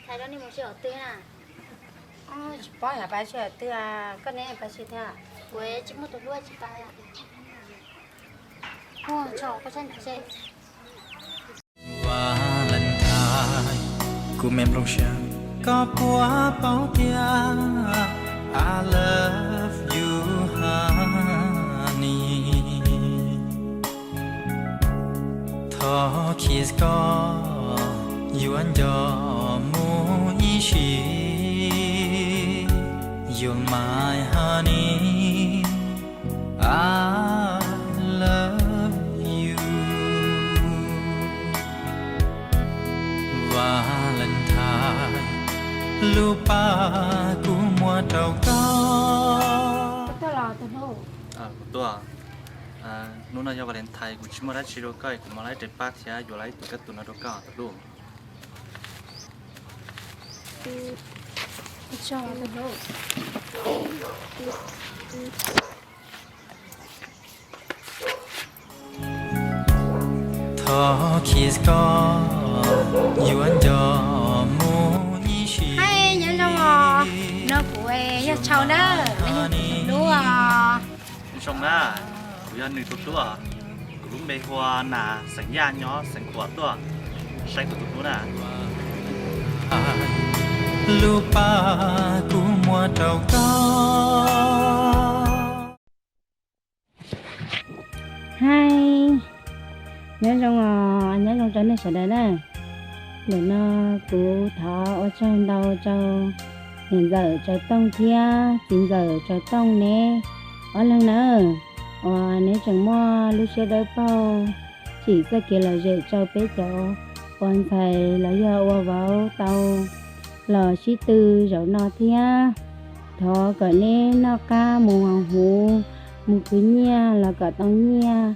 Thaiv rau nej mus si qhov twg na? Tsis paub yog pab si qhov twg, koj neb pab si thiab? Kuv tsis muaj tus hlub tsis pab. Valentine, kuv me nplooj siab, koj puas paub tias I love you, honey. Thov kiss koj yuav nco mus ib sim. You're my honey, I love you. Valentine, lub paj kuv muab rau koj. Kuv tuaj los tus hlub. Kuv tuaj. Hnub no yog Valentine, kuv tsis muaj dab tsi rau koj, kuv mam laib ib rev paj thiab yuav laib tus kab tus no rau koj tus hlub. Thov kiss koj yuav nco mus ib sim. Hais nyob zoo os, no kuv yog Tshau na, no yog kuv tus hlub os. Zoo na, kuv yog nws tus hlub os. Kuv lub npe hu ua Nas, xeem Yaj, nyob xeem Khuam, tuaj saib kuv tus hlub na. Lub paj kuv muab rau koj. Hais, nyob zoo os, nyob zoo rau nej sawv daws na. Ntawm no kuv thov ua tsaug ntau rau niam ntxawm Tsawv Tooj thiab txiv ntxawm Tsawv Tooj neb ob leeg nawb, uas neb tseem muaj lub siab dawb paug tsim txoj kev lom zem rau peb cov ua ntxhais los yog ua vauv tau los sib tw zaum no thiab. Thov kom neb noj qab mus huv, mus khwv nyiaj los kom tau nyiaj,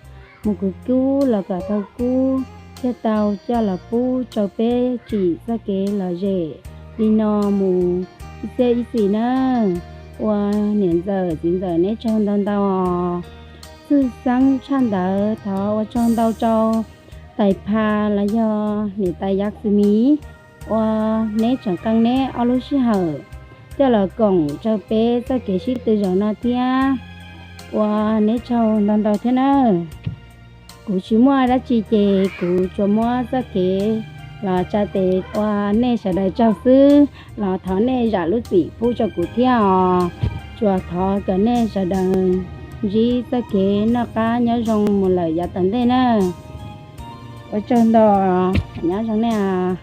mus khwv kub los kom tau kub, thiaj tau coj los pub rau peb tsim txoj kev lom zem li no mus ib txhiab ib txhis nawb. Ua niam ntxawm txiv ntxawm neb tsaug ntau ntau os. Tshwj xeeb tshaj ntawd thov ua tsaug ntau rau tais Pha los yog niam tais Yav Xwm Mis, uas neb tseem qee neb ob lub sij hawm coj los koom rau peb txoj kev sib tw zaum no thiab. Ua neb tsaug ntau ntau thiab nawb. Kuv tsis muaj dab tsi ces kuv tsuas muab txoj kev los tsa tes ua nej sawv daws tsaug xwb, los thov nej zam lub txim pub rau kuv thiab os. Tsuas thov kom nej sawv daws ntsib txoj kev noj qab nyob zoo mus lawm yav tom ntej na. Ua tsaug ntau, nyob zoo nej os.